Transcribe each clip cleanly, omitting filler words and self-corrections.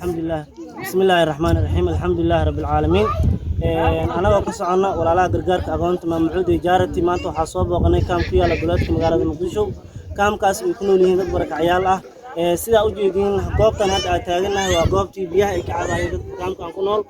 Alxamdulilah. Bismi illaahi raxmaani raxiim. Alxamdulilaahi rabbi alcaalamiin. Anagoo ka soconna walaalaha gargaarka agoonta Maamcuud iyo Charity, maanta waxaa soo booqanay kaam ku yaala duleedka magaalada Muqdisho. Kaamkaas ay ku nool yihiin dad barakacyaal ah. Sidaa u jeediin, goobtan hadda aad taagannahay waa goobtii biyaha ay ka cabaayeen dadka kaamkan ku nool.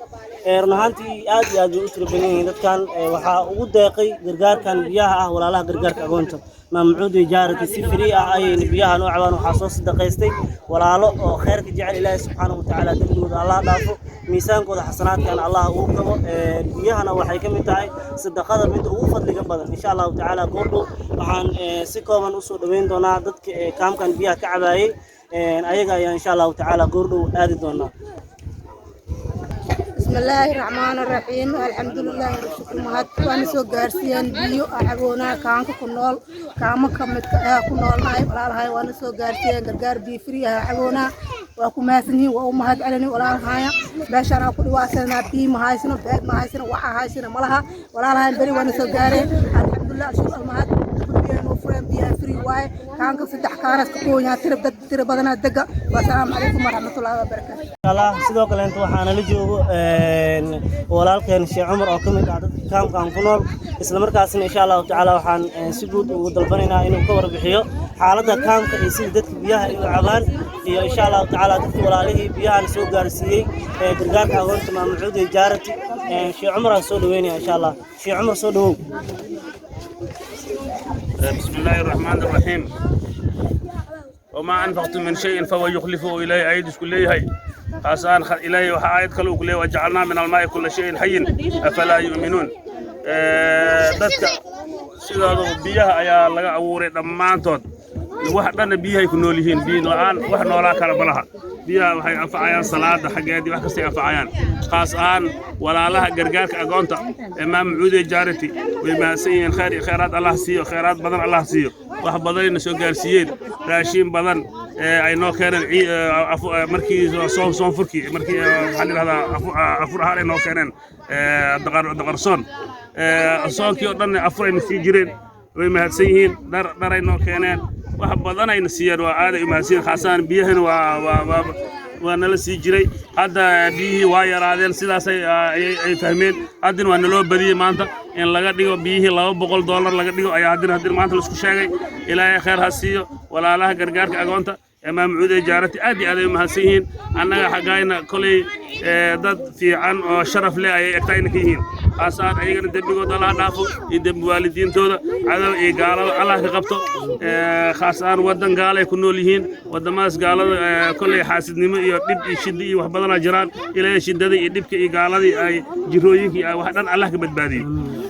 Run ahaantii aad iyo aad bay u tiro badan yihiin dadkan. Waxaa ugu deeqay gargaarkan biyaha ah walaalaha gargaarka agoonta Maamcuud iyo Charity. Si free ah ayayna biyahan u cabaan. Waxaa soo sadaqaystay walaalo oo khayrka jecel. Ilaahay subxaanahu watacaala dembigooda Allah dhaafo, miisaankooda xasanaadkana Allah ugu kabo. Biyahana waxay ka mid tahay sadaqada midda ugu fadliga badan. Insha Allahu tacaala goordhow waxaan si kooban usoo dhaweyn doonaa dadka kaamkan biyaha ka cabaayey. Ayaga ayaa insha Allahu tacaala goordhow aadi doonaa. بسم الله الرحمن الرحيم، الحمد لله والشكر mahad. Waana soo gaarsiiyeen biyo caboonaa. Kaanka ku nool, kaama ka mid ku noolnahay walaalahay, waana soo gaarsiiyeen gargaar biyo free ah caboonaa. Waa ku mahadsan yihiin, waa u mahad celini walaalahaya. Meeshaan aan ku dhiwaatsanaa, biyo ma haysano, beed ma haysano, waxa haysano malaha. Walaalahayan beri waana soo gaareen, alxamdulilah, shukur mahad. Biyo noo fureen, biyaha free waaye. Kaanka saddex kaanas ka kooban, tira dad tira badanaa dega. Wasalaamu calaykum waraxmatullaahi wabarakaatu. Allah. Sidoo kaleenta waxaana la joogo walaalkeen Sheekh Cumar oo ka mid ah dadka kaamkan ku nool. Isla markaasna insha Allahu tacaala waxaan si guud ugu dalbanaynaa inuu ka warbixiyo xaaladda kaamka iyo sida dadka biyaha ay u cabaan, iyo insha Allahu tacaala dadka walaalihii biyahan soo gaarsiiyey ee gargaarka agoonta Maamucuud iyo Charity. Sheekh Cumar aan soo dhaweynaya insha Allah. Sheekh Cumar, soo dhawow. بسم الله الرحمن الرحيم. وما أنفقتم من شيء فهو يخلفه. إلهي aayad isku leeyahay khaasaan Ilaahay waxaa aayad kale uu ku leeyahay: وجعلنا من الماء كل شيء حي أفلا يؤمنون. Dadka sidaadu biyaha ayaa laga abuuray dhammaantood. Wax dhanna biyahay ku nool yihiin. Biyo la'aan wax noolaa kala malaha. Biyaha waxay anfacayaan salaada xaggeedii, wax kastay anfacayaan. Khaas ahaan walaalaha gargaarka agoonta ee Maamucuudiya Charity way mahadsan yihiin. Khayr iyo khayraad Allah siiyo, khayraad badan Allah siiyo. Wax badanayna soo gaarsiiyeen, raashiin badan ee ay noo keeneen markii soonfurkii, markii maxaa la yidhahdaa, afur ahaan ay noo keeneen daqarsoon. Soonkii oo dhan afur ayna sii jireen. Way mahadsan yihiin. Dhar dharay noo keeneen, wax badan ayna siiyeen. Waa aaday u mahadsan yihiin. Khaasaan biyahana waa nala sii jiray. Hadda biyihii waa yaraadeen, sidaasay ay fahmeen. Haddina waa naloo badiyey. Maanta in laga dhigo biyihii $200 laga dhigo ayaa haddina maanta laisku sheegay. Ilaahay khayr ha siiyo walaalaha gargaarka agoonta ee Maamucuudiya Charity. Aad iyo aad ay u mahadsan yihiin. Annaga xaggayna koley dad fiican oo sharaf leh ayay egtayna ka yihiin. Khaasaan ayagana dembigooda Allah dhaafo iyo dembi waalidiintooda. Cadow iyo gaalada Allah ka qabto. Khaas ahaan waddan gaalay ku nool yihiin. Waddamadaas gaalada koley xaasidnimo iyo dhib iyo shiddi iyo wax badanaa jiraan. Ilaahay shiddada iyo dhibka iyo gaaladii ay jirooyinkii ay wax dhan Allah ka badbaadiyey.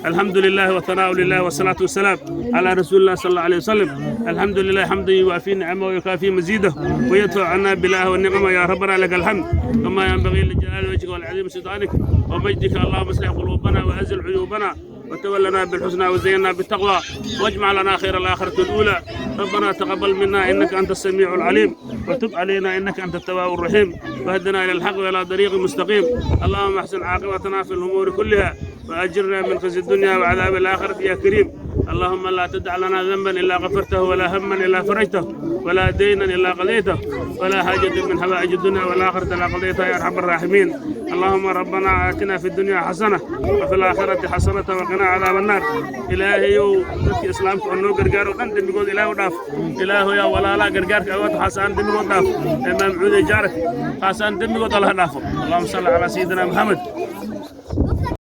الحمد لله والثناء لله والصلاة والسلام على رسول الله صلى الله عليه وسلم. الحمد لله حمدا يوافي نعمه ويكافي مزيده ويدفع عنا بلاه والنقمة. يا ربنا لك الحمد كما ينبغي لجلال وجهك والعظيم سلطانك ومجدك. اللهم اصلح قلوبنا وأزل عيوبنا وتولنا بالحسنى وزينا بالتقوى واجمع لنا خير الآخرة الأولى. ربنا تقبل منا إنك أنت السميع العليم، وتب علينا إنك أنت التواب الرحيم، واهدنا إلى الحق وإلى طريق مستقيم. اللهم احسن عاقبتنا في الأمور كلها وأجرنا من خزي الدنيا وعذاب الآخرة يا كريم. اللهم لا تدع لنا ذنبا إلا غفرته، ولا هما إلا فرجته، ولا دينا إلا قضيته، ولا حاجة من حوائج الدنيا والآخرة إلا قضيتها يا أرحم الراحمين. اللهم ربنا آتنا في الدنيا حسنة وفي الآخرة حسنة وقنا عذاب النار. Ilaahayow, dadka islaamka oo noo gargaaro dhan dembigood Ilaahu dhaaf. Ilaahu yaa walaalaha gargaarka agoonta xasaan dembigood dhaaf ee Maamcuudiya Charity, khaasaan dembigood Allah dhaafo. اللهم صل على سيدنا محمد.